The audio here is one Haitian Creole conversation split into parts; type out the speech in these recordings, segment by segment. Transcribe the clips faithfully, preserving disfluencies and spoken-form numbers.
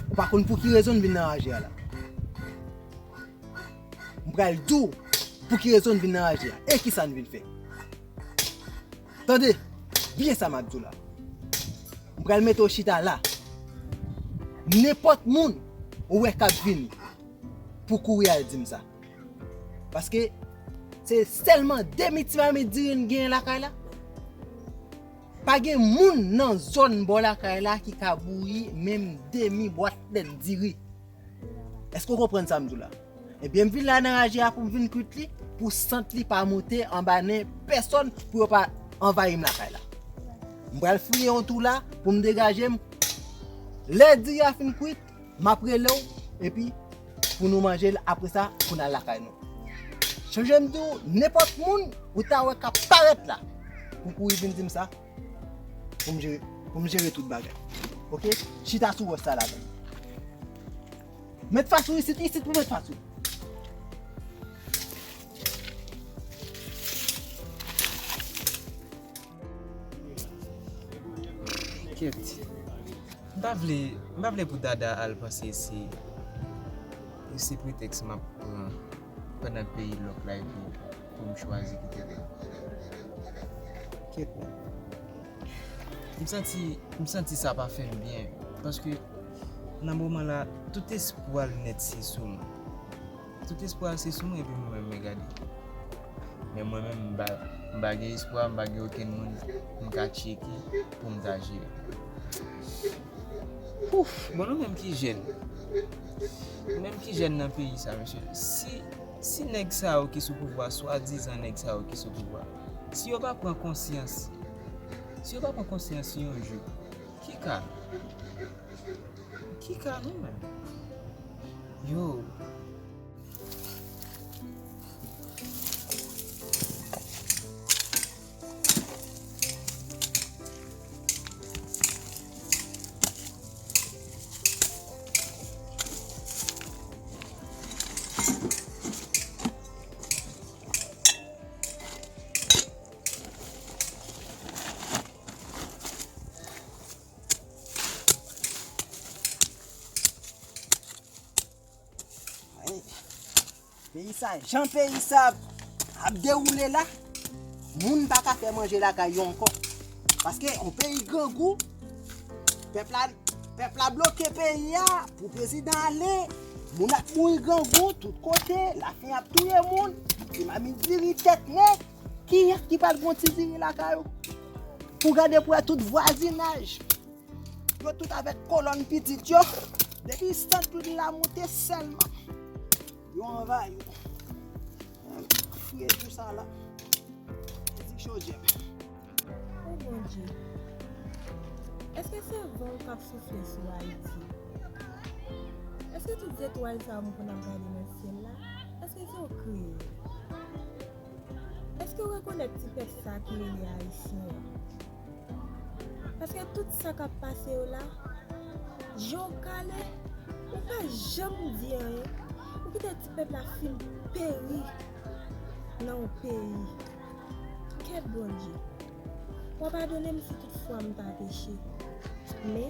Ou pa konn pou ki rezon n vin nan raje a la. M pral di w pou ki rezon n vin nan raje a e kisa n vin fè. Tande byen sa m ap di w la. M pral mete w chita la. Nenpòt moun ou wè k ap vini pou kouri al di m sa. Paske se sèlman demi ti mamit diri n genyen lakay la. Pa gen moun nan zòn bò lakay la ki ka bouyi menm demi bwat lèt diri. Èske w konprann sa m di w la? Ebyen, m vin la nan raje a pou m vin kwit li, pou sant li pa moute anba nen pèsòn, pou yo pa anvayi m lakay la. M pral fouye yon twou la pou m degaje m. Lè diri a fin kwit, m ap rele w, epi pou nou manje l, apre sa, pou n al lakay nou. Sonje m di w, nenpòt moun ou ta wè k ap parèt la, pou kouri vin di m sa, pou m jere, pou m jere tout bagay. Oke? Chita sou wòch sa la menm. Met fas ou isit, isit pou met fas ou. Kèt. M pa vle, m pa vle pou Dada al panse se, se pretèks m ap pran pandan peyi lòk la epi pou m chwazi kite peyi. Kèt, men. M santi, m santi sa pa fè m byen, paske nan moman la, tout espwa l nèt se sou mwen. Tout espwa l se sou mwen, epi mwen menm, men gade. Men mwen menm, m pa, m pa gen espwa, m pa gen okenn moun m ka tcheke pou m ta jere. Ouf, bon, nou menm ki jèn. Nou menm ki jèn nan peyi sa, mesye. Si, si nèg sa yo ki sou pouvwa, swadizan nèg sa yo ki sou pouvwa, si yo pa pran konsyans, si yo pa pran konsyans yon jou, ki ka, ki ka nou menm? Yo. Peyi sa, jan peyi sa ap dewoule la, moun pa ka fè manje lakay yo ankò. Paske yon peyi grangou, pèp la, pèp la bloke peyi a pou prezidan ale, moun ap mouri grangou tout kote, lafen ap touye moun, ti mamit diri tèt nèg, kiyès ki pral gon ti diri lakay ou? Pou gade pou wè tout vwazinaj. Yo tout avèk kolòn pitit yo. Depi sant lwil la moute sèlman, yo anvayi. Fouye tou sa la. Mizik chodyè. O Bondye, èske se van w k ap soufle sou Ayiti? Èske tout zetwal sa yo m konn ap gade nan syèl la, èske se w k kreye yo? Èske w rekonèt ti pèp sa ki rele Ayisyen an? Paske tout sa k ap pase yo la, jan w kale, ou pa janm di anyen, ou kite ti pèp la fin peri nan yon peyi. Kèt Bondye, w a padone m si tout fwa m ta peche. Men,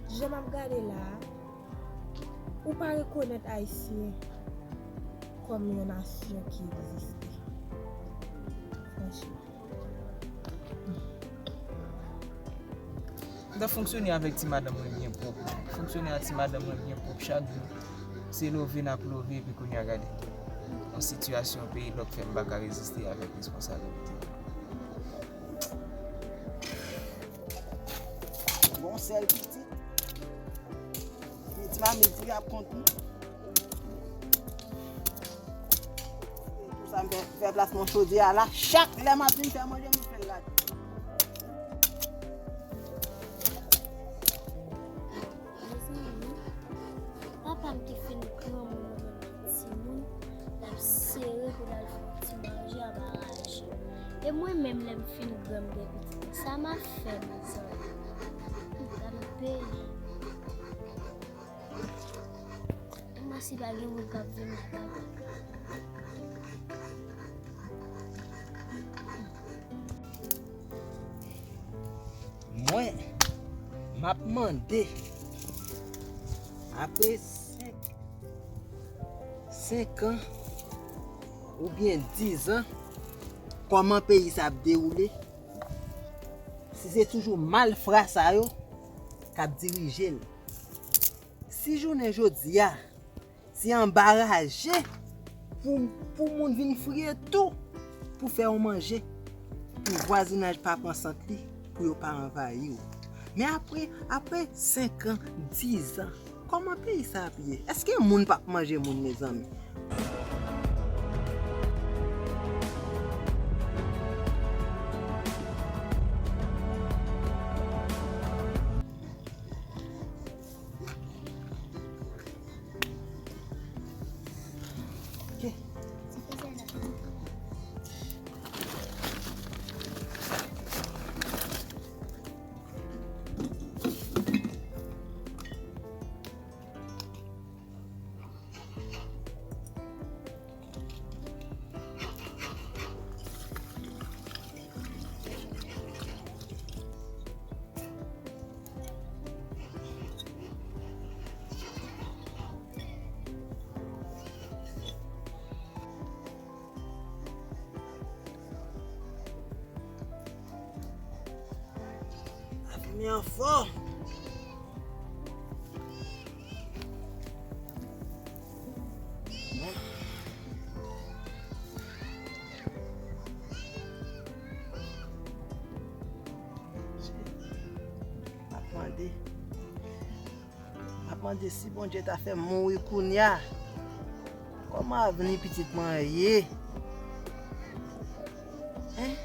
jan m ap gade la a, ou pa rekonèt Ayisyen kòm yon nasyon ki egziste. Franchman. M t ap fonksyone avèk ti madanm mwen byen pwòp. Fonksyone ak ti madanm mwen byen pwòp chak jou. Se love n ap love, epi kounye a gade. Yon sitiyasyon peyi lòk fè m pa ka reziste avèk responsablite. Bon, sèl pitit. Ti mamit diri ap kont nou. Pou sa m fè, fè plas nan chodyè a la. Chak lè m ap vin fè manje, m fè l la. Mezanmi, papa m te fin granmoun, mwen menm timoun, l ap sere pou l al fè yon ti manje ap araje. E mwen menm, lè m fin gran, m gen pitit, sa m ap fè, mezanmi? Gade yon peyi. Kòman si pa gen moun k ap vin pran? Mwen, M ap mande, apre senk, senk an oubyen diz an, kòman peyi sa ap dewoule? Si se toujou malfra sa yo k ap dirije l. Si jounen jodi a, se anbaraje pou, pou moun vin fouye tou pou fè yon manje, pou vwazinaj pa pran sant li, pou yo pa anvayi w. Men apre, apre senk an, diz an, kòman peyi sa ap ye? Èske moun p ap manje moun, mezanmi? Lafimen an fò. M ap mande, m ap mande si Bondye ta fè m mouri kounye a, kòman avni pitit mwen ye? Hein?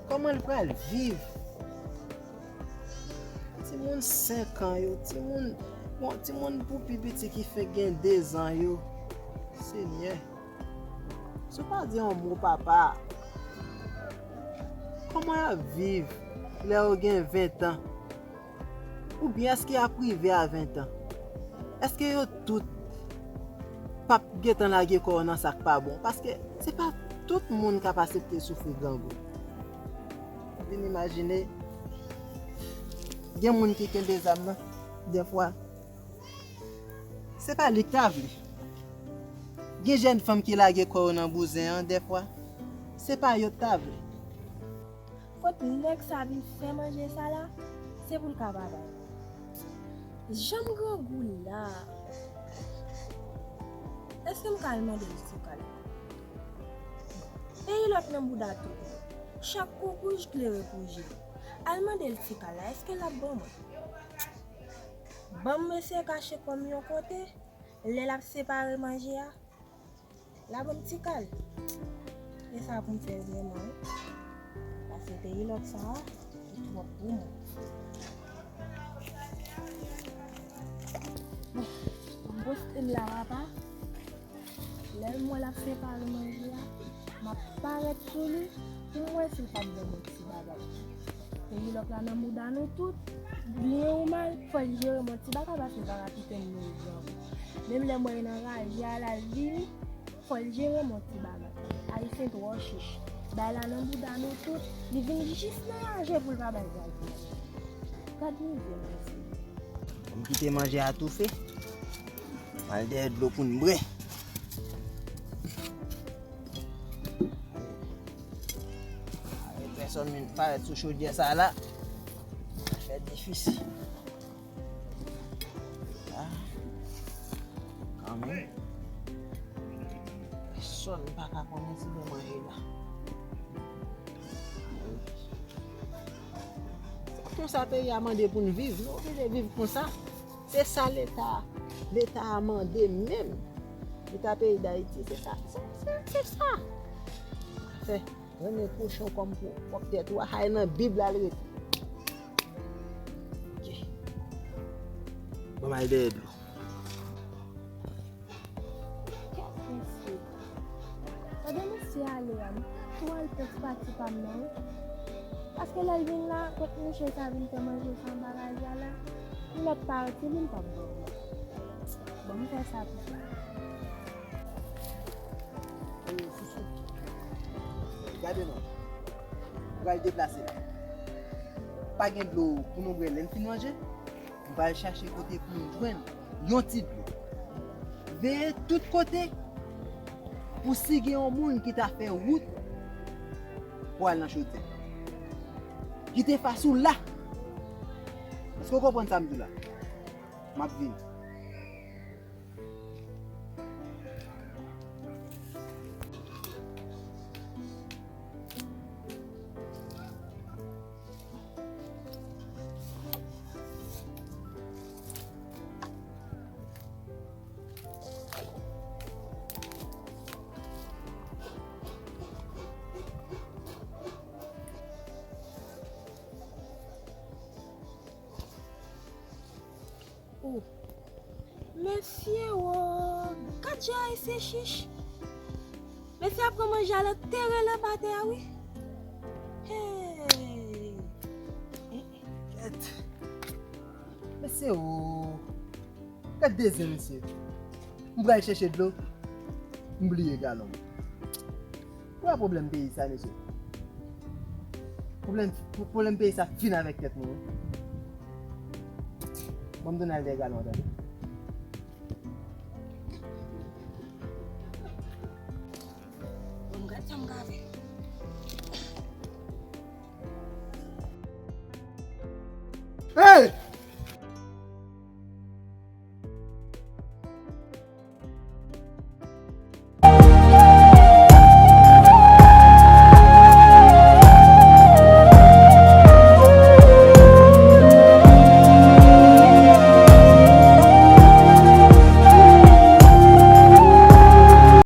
Kòman l pral viv? Timoun senk an yo, timoun, bon, timoun pou pi piti ki fenk gen de zan yo. Senyè, si w pa di yon mo, papa, kòman y ap viv lè yo gen ven tan? Oubyen èske y ap rive a ven tan? Èske yo tout p ap gentan lage kò yo nan sa k pa bon? Paske se pa tout moun k ap aksepte soufri grangou. Vin imajine, gen moun ki kenbe zam nan, dèfwa, se pa li k ta vle. Gen jèn fanm ki lage kò yo nan bouzen an, dèfwa, se pa yo k ta vle. Kot nèg sa vin fè manje sa la, se pou l ka pa bay. Jan m grangou la. Èske m ka al mande l ti kal? Peyi lòk nan bouda tout. Chak kou wouj klere pou je. Al mande l ti kal la, èske l ap ban mwen? Ban m eseye kache kò m yon kote, lè l ap separe manje a, l a ban m ti kal. E sa pou m fè vrèman, wi. Paske peyi lòk sa a, li twòp pou mwen. Bon, m poste m la, papa. Lè m wè l ap separe manje a, m ap parèt sou li pou m wè si l p ap ban mwen ti bagay. Peyi lòk la nan mouda nou tout, byen ou mal, fò l jere m yon ti bagay paske l pa ka kite m mouri grangou. Menm lè mwen nan raje a, l al vini, fò l jere m yon ti bagay. Ayisyen twò chich. Bagay la nan mouda nou tout, li vin jis nan raje pou l pa bay gaz manje. Gad mizè, mesye. M kite manje a toufe. M al dèyè dlo pou n bwè. Pèsonn vin parèt sou chodyè sa la. Afè difisil. Ah. Kanmenm. Pèsonn pa ka konnen si gen manje la. Se konsa peyi a mande pou n viv. Nou oblije viv konsa. Se sa Leta, Leta a mande menm. Leta peyi Dayiti, se sa, se, se, se sa. Fè, renmen kochon kòm pou pwòp tèt ou a, sa e nan Bib la l rete. Ok. Bon, m al dèyè dlo. Kèt mesye. Pandan misye ale a, m tou al pèt pati pa m nan, wi. Paske lè l vin la, kot misye sa vin fè manje sa anba raje a la, yon lòt pati li m p ap ban mwen. Bon, m fè sa tou. Gade non. M pral deplase la. Pa gen dlo pou nou bwè lè n fin manje, m pral chache kote pou nou jwenn yon ti dlo. Veye tout kote pou si gen yon moun ki ta fè wout pou al nan chodyè. Kite fas ou la. Èske w konprann sa m di w la? M ap vini. Oh. Mesye, oh, gad jan ayisyen chich. Mesye ap pran manje a, l ap tere l anba tè a, wi. Hey! Kèt. Mesye, oh. Gad de zen, mesye. M pral chèche dlo. M bliye galon. Ou wè pwoblèm peyi sa, mesye? Pwoblèm, pwoblèm peyi sa fin avèk tèt nou, wi. Ban m tounen al dèyè galon an, tande. Bon, m gad sa m ka fè. Hey!